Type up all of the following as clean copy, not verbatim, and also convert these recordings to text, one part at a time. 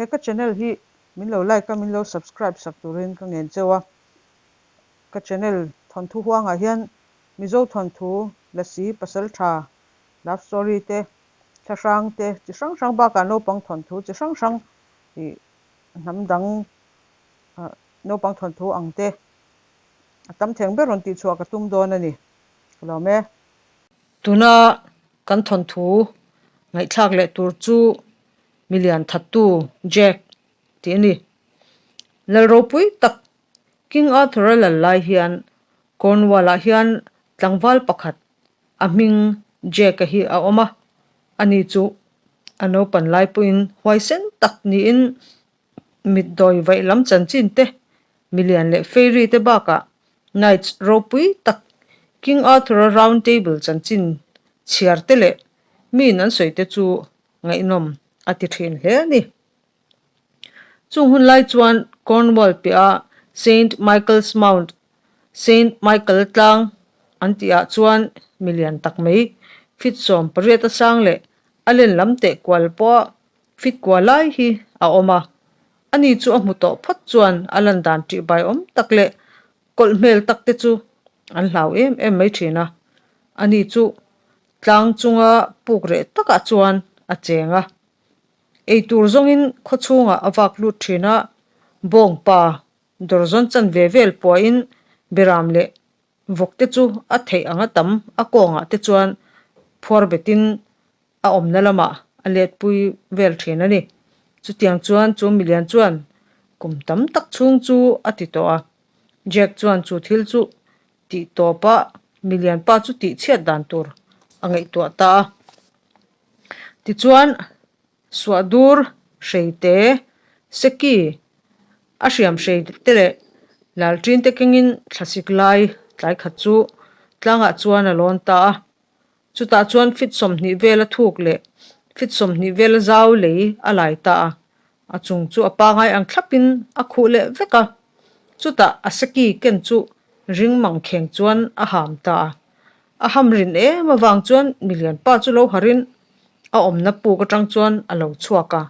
He ka channel hi min lo like a, min lo subscribe sak turin ka ngen cheu a. Ka channel thawnthu huangah hian Mizo thawnthu, Lasi, Pasaltha, Love story te, thlahrang te chi hrang hrang bakah naupang thawnthu chi hrang hrang ih hnam dang naupang thawnthu ang te a tam theng ber rawn tihchhuah ka tum dawn a ni. Ka lawm e. Tuna kan thawnthu ngaihthlak leh tur chu milian thattu Jack tih a ni. Lal ropui tak King Arthur-a lal lai hian Cornwall-ah hian tlangval pakhat a hming Jack-a hi a awm a, ani chu a naupan lai pawhin huaisen tak niin mitdawi vaih lam chanchin te, milian leh fairy te bakah Knights ropui tak King Arthur-a Round Table chanchin chhiar te leh miin an sawi te chu ngaihnawm a ti thin hle a ni. Chung hun lai chuan Cornwall piah Saint Michael's Mount, Saint Michael tlang an tih ah chuan milian tak mai fit 18 a sang leh a len lam teh kual pawh fit kua lai hi a awm a. Ani chu a hmu tawh phawt chuan a lan dan tih bai awm tak leh kawlh hmel tak te chu an hlau em em mai thin a. Ani chu tlang chunga puk reh takah chuan a cheng a. Ei tur zawngin khaw chhungah a vak lut thin a, bawngpa dawrzawn chanve vel puahin beram leh vawk te chu a theih anga tam a kawngah te chuan phuar betin a awmna lamah a letpui vel thin a ni. Chutiang chuan chu milian chuan kum tam tak chhung chu a ti tawh a, Jack chuan chu thil chu tih tawpa milian pa chu tih chhiat dan tur a ngaihtuah ta a. Tichuan, Suahdur hreite, Seki, a hriam hreite leh Lalṭin te kengin thlasik lai tlai khat chu tlangah chuan a lawn ta a. Chutah chuan fit 20 vela thuk leh fit 20 vela zau lei a lai ta a. A chung chu a pangai ang thlapin a khuh leh vek a. Chutah a seki ken chu ring mangkheng chuan a ham ta a. A ham rin em avang chuan milian pa chu lo harin a awmna puk atang chuan a lo chhuak a.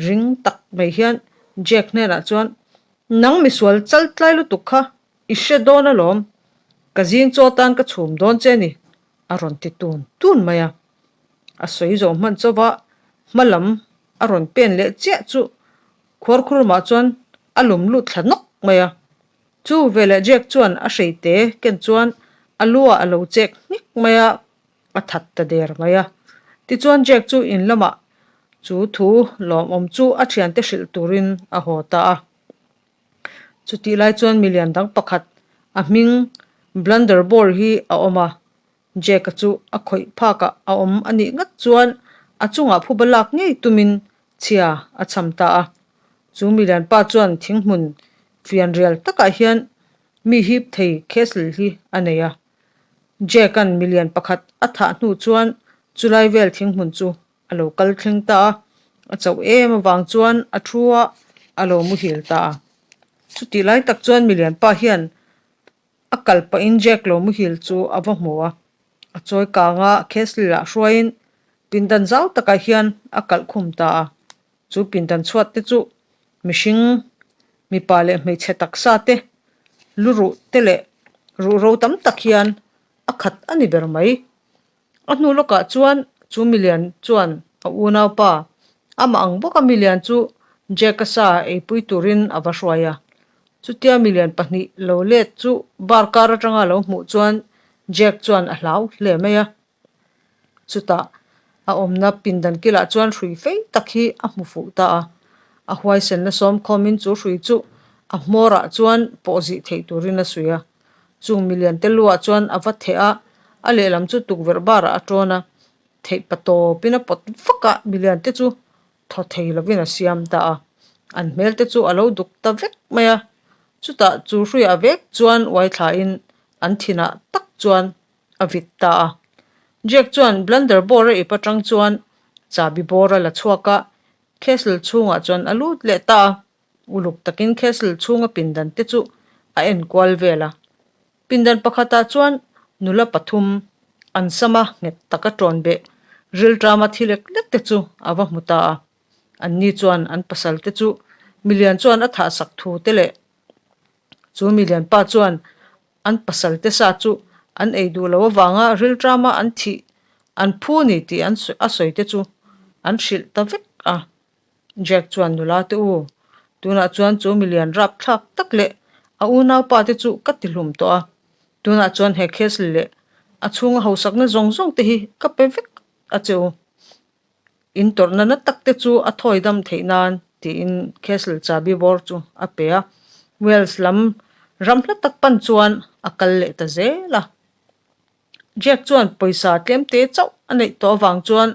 Ring tak mai hian Jack hnenah chuan, Nang misual chal tlai lutuk kha i hre dawn alawm, ka zing chaw tan ka chhum dawn che ni, a rawn ti tun tun mai a. A sawi zawh hman chauva hma lam a rawn pen leh chiah chu khuarkhurumah chuan a lum lut thla nawk mai a. Chu veleh Jack chuan a hreite ken chuan a lu ah a lo chek hnik mai a, a that ta der mai a. Tichuan Jack chu in lamah chu thu lawmawm chu a thiante hrilh turin a haw ta a. Chutih lai chuan milian dang pakhat a hming Blunderbore hi a awm a, Jack-a chu a khawih phakah a awm a nih ngat chuan a chungah phuba lak ngei tumin chhia a cham ta a. Chu milian pa chuan thinghmun fianrial takah hian mi hip thei castle hi a nei a. Jack-a'n milian pakhat a thah hnu chuan chulai vel thinghmun chu a lo kal thleng ta a, a chauh em avang chuan a thu a, a lo muhil ta a. Chutih lai tak chuan milian pa hian A kal pahin Jack lo muhil chu a va hmu a, a chawi kanga Castle ah hruaiin pindan zau takah hian a kalh khum ta a. Chu pindan chhuat te chu mihring, mipa leh hmeichhe taksa te, lu ruh te leh ruhro tam tak hian a khat a ni ber mai. A hnu lawkah chuan chu milian chuan a unaupa, amah ang bawka milian chu Jack-a sa eipui turin a va hruai a. Chutia milian pahnih lo let chu bar kar atanga lo hmuh chuan Jack chuan a hlau hle mai a. Chutah a awmna pindan kilah chuan hrui fei tak hi a hmu fuh ta a. A huaisenna sawm khawmin chu hrui chu a hmawrah chuan pawhzih theih turin a suih a. Chung milian te luah chuan a va theh a, a lehlam chu tukverh barah a tawn a, theih pa tawpin a pawt vak a, milian te chu thaw thei lovin a siam ta a, an hmel te chu a lo duk ta vek mai a, chutah chu hruiah vek chuan uai thlain an thinah tak chuan a vit ta a. Jack chuan blunder bawr a ip atang chuan chahbi bawr a la chhuak a, castle chhungah chuan a lut leh ta a. Uluk takin castle chhunga pindan te chu a en kual vel a. Pindan pakhatah chuan nula pathum an sama nghet taka tawn beh rilṭama thi lek lek te chu a va hmu ta a. Anni chuan an pasal te chu milian chuan a thahsak thu te leh chu milian pa chuan an pasal te sa chu an ei duh loh avanga rilṭama an thih an phu ni tih an a sawi te chu an hrilh ta vek a. Jack chuan nula te u, tunah chuan chu milian rapthlak tak leh a unaupa te chu ka ti hlum tawh a, tunah chuan he castle leh a chhunga hausakna zawng zawng te hi ka pe vek a che u. In tawrhna na tak te chu a thawi dam theih nan tiin castle chabi bawr chu a pe a, Wales lam ram hla tak pan chuan a kal leh ta zel a. Jack chuan pawisa tlemte chauh a neih tawh avang chuan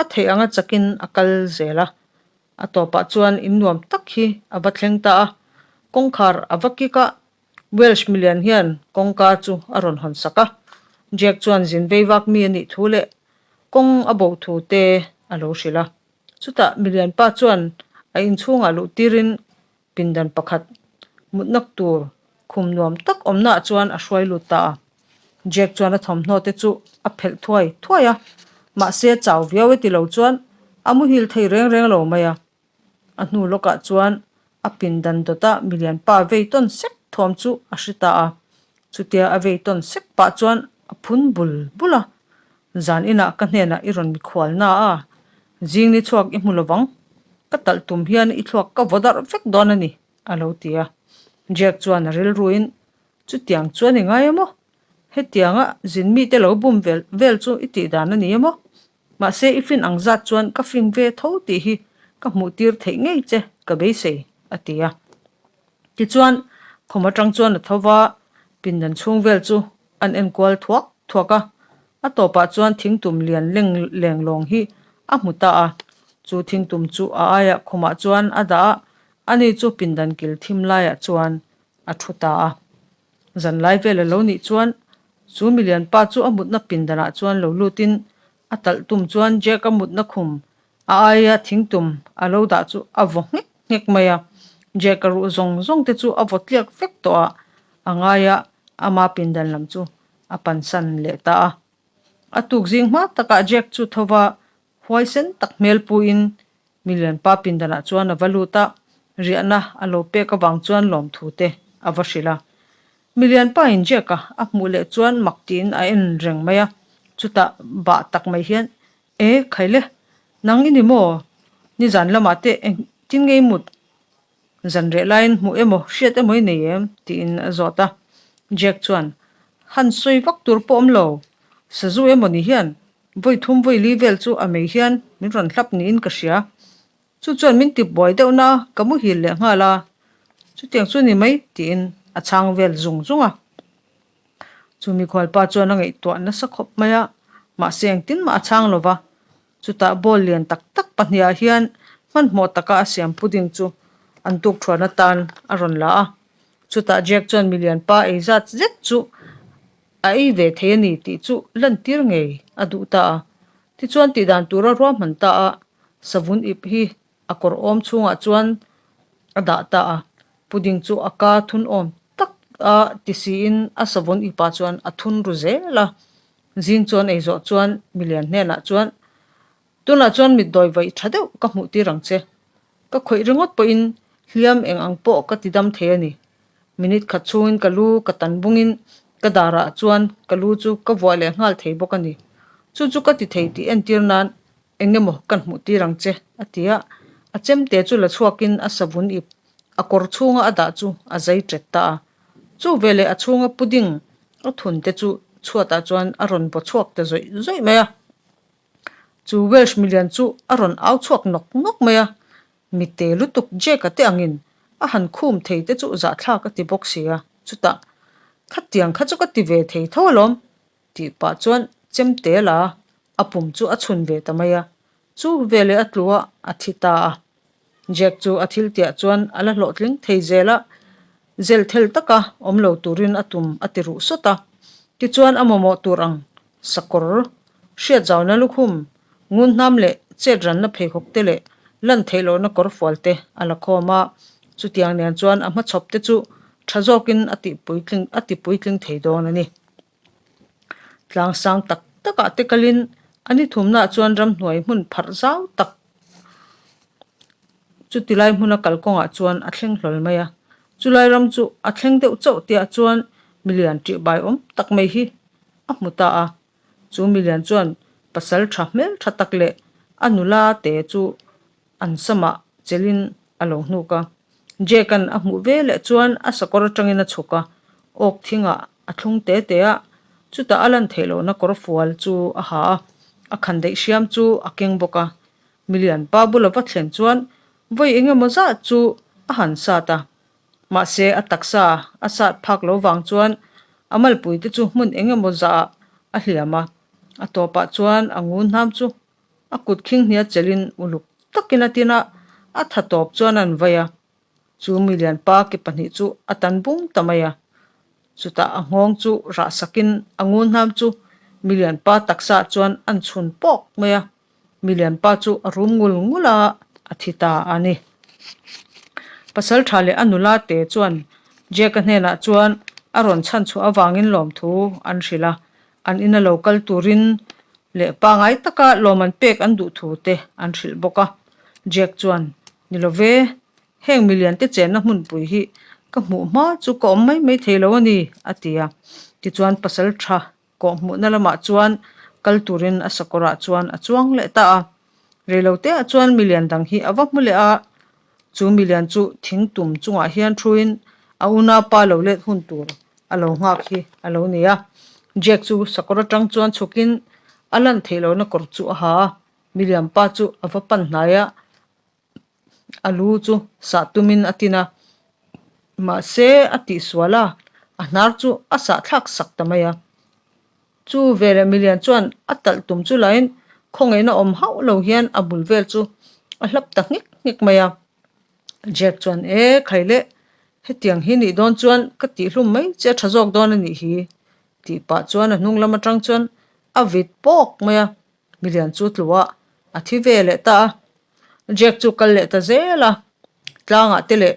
a theih anga chakin a kal zel a. A tawpah chuan in nuam tak hi a va thleng ta a, kawngkhar a va kik a, Welsh milian hian kawngka chu a rawn hawn sak a. Jack chuan zin vei vak mi a nih thu leh kawng a bo thu te a lo hrilh a. Chutah milian pa chuan a inchhungah luh tirin Pindan pakhat mutnak tur khum nuam tak awmnaah chuan a hruai lut ta a. Jack chuan a thawmhnaw te chu a phelh thuai thuai a, mahse chau viau e ti lo chuan a muhil thei reng reng lo mai a. A hnu lawkah chuan a pindan dawta milian pa vei tawn sek thawm chu a hre ta a. Chutia a vei tawn sek pah chuan a phun bul bul a, Zan inah ka hnenah i rawn mikhual na a, zing ni chhuak i hmu lovang, ka talh tum hian i thluak ka vaw darh vek dawn a ni, a lo ti a. Jack chuan a rilruin, Chutiang chuan i ngai a maw? Hetianga zin mite lo bum vel vel chu i tih dan a ni a maw? Mahse i fin ang zat chuan ka fing ve tho tih hi ka hmuh tir theih ngei che ka beisei, a ti a. Tichuan, khum atang chuan a tho va, pindan chhung vel chu an enkual thuak thuak a, a tawpah chuan thingtum lian leng leng lawng hi a hmu ta a, chu thingtum chu a aiah khumah chuan a dah a, ani chu pindan kil thim laiah chuan a thu ta a. Zan lai vel a lo nih chuan chu milian pa chu a mutna pindanah chuan lo lutin a talh tum chuan Jack a mutna khum a aia thingtum a lo dah chu a vaw nghek nghek mai a, Jack a ruh zawng zawng te chu a vaw tliak vek tawh a, a ngai a, ama pindan lam chu a pansan leh ta a. A tuk zing hma takah Jack chu tho va huaisen tak hmel puin milian pa pindanah chuan a va lut a, riahna a lo pek avang chuan lawmthu te a va hrilh a. Milian pa in Jack a a hmuh leh chuan mak tiin a en reng mai a, chutah bah tak mai hian E, Khaile, nang i ni maw? Nizan lamah te engtin nge i mut? Zan reh laiin hmuh emaw, hriat emaw i nei em? tiin a zawt a. Jack chuan, Han sawi vak tur pawh awm lo. Sazu emaw ni hian vawi thum vawi li vel chu a mei hian min rawn hlap niin ka hria. Chu chuan min ti buai deuh na a, ka muhil leh nghal a. Chutiang chu ni mai, tiin a chhang vel zung zung a. Chu mikhualpa chuan a ngaihtuah nasa khawp mai a, mahse engtin mah a chhang lo va. Chutah ball lian tak tak pahnihah hian hmanhmawh taka a siam pudding chu an tuk thuan atan a rawn la a. Chutah Jack chuan milian pa ei zat zet chu a ei ve thei a ni tih chu lantir ngei a duh ta a. Tichuan tihdan tura ruahman ta a, savun ip hi a kawr awm chhungah chuan a dah ta a, pudding chu a ka thun awm tak a ti siin a savun ipah chuan a thun ru zel a. Zing chuan ei zawh chuan milian hnenah chuan, Tunah chuan mitdawi vaih tha deuh ka hmuh tir ang che. Ka khawih ringawt pawhin hliam eng ang pawh ka ti dam thei a ni. Minute khat chhungin ka lu ka tan bungin ka darah chuan ka lu chu ka vuah leh nghal thei bawk a ni. Chu chu ka ti thei tih entir nan Eng emaw kan hmuh tir ang che, a ti a. A chemte chu la chhuakin a savun ip a kawr chhunga a dah chu a zai ṭet ta a. Chu veleh a chhunga pudding a thun te chu chhuatah chuan a rawn baw chhuak ta zawih zawih mai a. Chu Welsh milian chu a rawn au chhuak nawk nawk mai a. Mite lutuk Jack-a te angin a han khum thei te chu zahthlak a ti bawk si a. Chutah, Khatiang kha chu ka ti ve thei tho alawm, Tih pah chuan chemte la a pum chu a chhun ve ta mai a, chu veleh a tlu a, a thi ta a. Jack chu a thil tiah chuan a la hlawhtling thei zel a, zel thel taka awm lo turin a tum a ti ruh sawt a. Tichuan a mamawh tur ang sakawr, hriatzauna lukhum, ngun hnam leh chet ranna pheikhawk te leh lan theih lohna kawr fual te a la khawm a, chutiang nen chuan a hmachhawp te chu tha zawkin a tihpuitling a tipuitling thei dawn a ni. Tlang sang tak takah te kalin a ni thumnaah chuan ramhnuai hmun pharh zau tak. chuti lai hmuna kalkawngah chuan a thleng hlawl mai a. Chulai ram chu a thleng deuh chauh tihah chuan milian ṭihbai awm tak mai hi a hmu ta a. Chu milian chuan pasal tha hmel tha tak leh a nula te chu an samah chelhin a lo hnuk a. Jake-a'n a hmuh ve leh chuan a sakawr atangin a chhuk a, awk thingah a thlung te te a, chutah a lan theih lohna kawr fual chu a ha a, a khan daih hriam chu a keng bawk a. Milian pa bula va thlen chuan vawi eng emaw zat chu a han sat a, mahse a taksa a sat phak lo vang chuan a malpui te chu hmun eng emaw zahah a hliam a, a tawpah chuan a ngun hnam chu A kut khing hnia chelhin uluk takin a tin a, a tha tawp chuan an vai a. Chu milian pa ke pahnih chu a tan bung ta mai a. Chutah a nghawng chu rah sakin a ngun hnam chu milian pa taksa chuan an chhun pawk mai a. Milian pa chu a rum ngul ngul a, a thi ta a ni. Pasal tha leh a nula te chuan Jack-a hnenah chuan a rawn chhan chhuah avangin lawmthu an hrilh a. An ina lo kal turin leh pangai taka lawm an pek an duh thu te an hrilh bawk a. Jack chuan, Ni lo ve, heng milian te chenna hmunpui hi ka hmuh hma chu ka awm mai mai thei lo a ni, a ti a. Tichuan pasal tha kawhhmuhna lamah chuan kal turin a sakawrah chuan a chuang leh ta a. Reiloteah chuan milian dang hi a va hmu leh a, chu milian chu thing tum chungah hian thuin a unaupa lo let hun tur a lo nghak hi a lo ni a. Jack chu sakawr atang chuan chhukin a lan theih lohna kawr chu a ha a, milian pa chu a va pan hnai a, a lu chu sah tumin a tin a, mahse a tihsual a, a hnar chu a sah thlak sak ta mai a. Chu veleh milian chuan a talh tum chu lahin khawngaihna awm hauh lo hian a bul vel chu a hlap ta nghek nghek mai a. Jack chuan, E khai leh, hetiang hi nih dawn chuan ka tihhlum mai che a tha zawk dawn a nih hi, tih pah chuan a hnung lam atang chuan a vit pawk mai a. Milian chu tluah a thi ve leh ta a. Jack chu kal leh ta zel a, tlangah te leh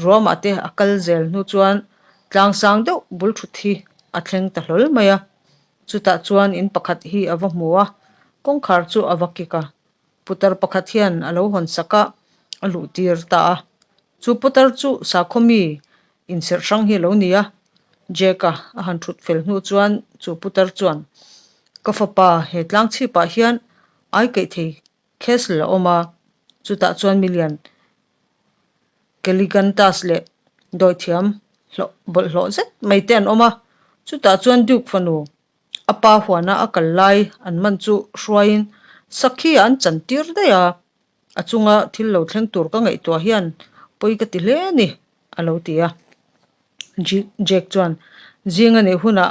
ruamah te a kal zel hnu chuan tlang sang deuh bul thut hi a thleng ta hlawl mai a. Chutah chuan in pakhat hi a va hmu a, kawngkhar chu a va kik a. Putar pakhat hian a lo hawn sak a, a luh tir ta a. Chu putar chu sakhaw mi inserh hrang hi a lo ni a. Jack-a a han thut fel hnu chuan chu putar chuan, Ka fapa, he tlang chhipah hian ai keih thei Castle a awm a, chutah chuan milian Caligantas leh dawithiam hlawh bawlhhlawh zet mai te an awm a, chutah chuan Duke fanu a pa huana a kal lai an man chu hruaiin sakhi ah an chan tir daih a, a chunga thil lo thleng tur ka ngaihtuah hian pawi ka ti hle a ni, a lo ti a. Jack chuan zing a nih hunah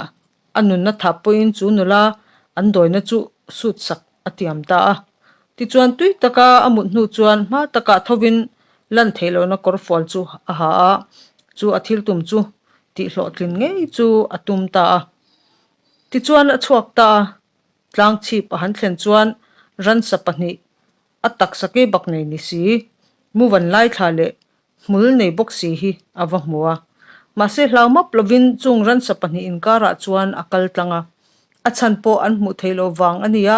A nunna thap pawhin chu nula an dawina chu sut sak a tiam ta a. Tichuan tui taka a mut hnu chuan hma takah thovin lan theih lohna kawrfual chu a ha a, chu a thil tum chu tihhlawhtlin ngei chu a tum ta a. Tichuan a chhuak ta a, tlang chhip a han thlen chuan ransa pahnih a taksa kei bak nei ni si, muvan lai thla leh hmul nei bawk si hi a va hmu a. Mahse hlau map lovin chung ransa pahnih inkarah chuan a kal tlang a. A chhan pawh an hmuh theih loh vang a ni a,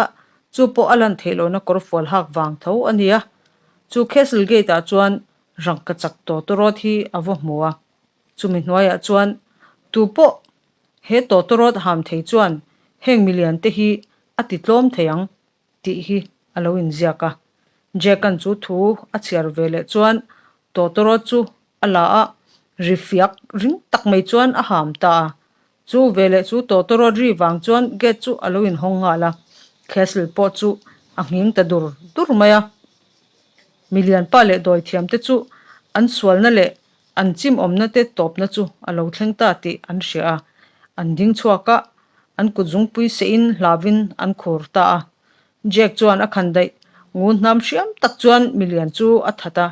chu pawh a lan theih lohna kawrfual hak vang tho a ni a. Chu Castle Gate ah chuan rangkachak tawtawrawt hi a va hmu a. Chumi hnuaiah chuan tu pawh he tawtawrawt ham thei chuan heng milian te hi a ti tlawm thei ang tih hi a lo inziak a. Jack-a'n chu thu a chhiar ve leh chuan tawtawrawt chu a la a, ri fiak ring tak mai chuan a ham ta a. Chu veleh chu tawtawrawt ri vang chuan gate chu a lo inhawng nghal a, Castle pawh chu a nghing ta dur dur mai a. Milianpa leh dawithiamte chu an sualna leh an chimawmna te tawpna chu a lo thleng ta tih an hria a, an ding chhuak a, an kut zungpui sehin hlauin an khur ta a. Jack chuan a khan daih ngun hnam hriam tak chuan milian chu a that a,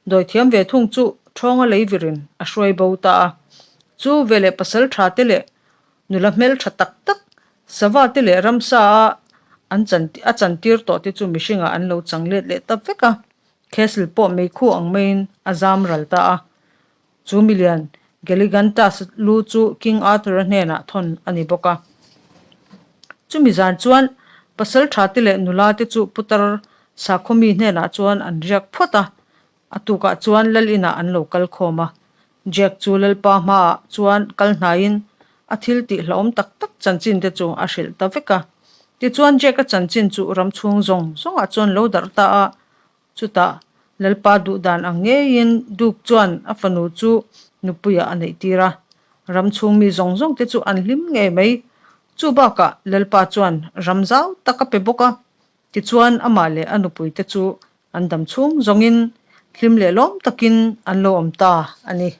dawithiam ve thung chu thawnga lei virin a hruai bo ta a. Chu veleh pasal tha te leh nula hmeltha tak tak, sava te leh ramsa a an chan a chantir tawh te chu mihringah an lo chang let leh ta vek a. Castle pawh meikhu ang maiin a zam ral ta a. Chu milian Galligantus lu chu King Arthur-a hnenah thawn a ni bawk a. Chumi zan chuan pasal tha te leh nula te chu putar sakhawmi hnenah chuan an riak phawt a. A tukah chuan lal inah an lo kal khawm a. Jack chu lalpa hmaah chuan kal hnaiin a thil tih hlauhawm tak tak chanchin te chu a hrilh ta vek a. Tichuan Jack-a chanchin chu ram chhung zawng zawngah chuan lo darh ta a. Chutah lalpa duh dan ang ngeiin Duke chuan a fanu chu nupuiah a neih tir a. Ram chhung mi zawng zawng te chu an hlim ngei mai. Chu bakah lalpa chuan ram zau tak a pe bawk a. Tichuan amah leh a nupuite chu an dam chhung zawngin hlim leh lawm takin an lo awm ta a ni.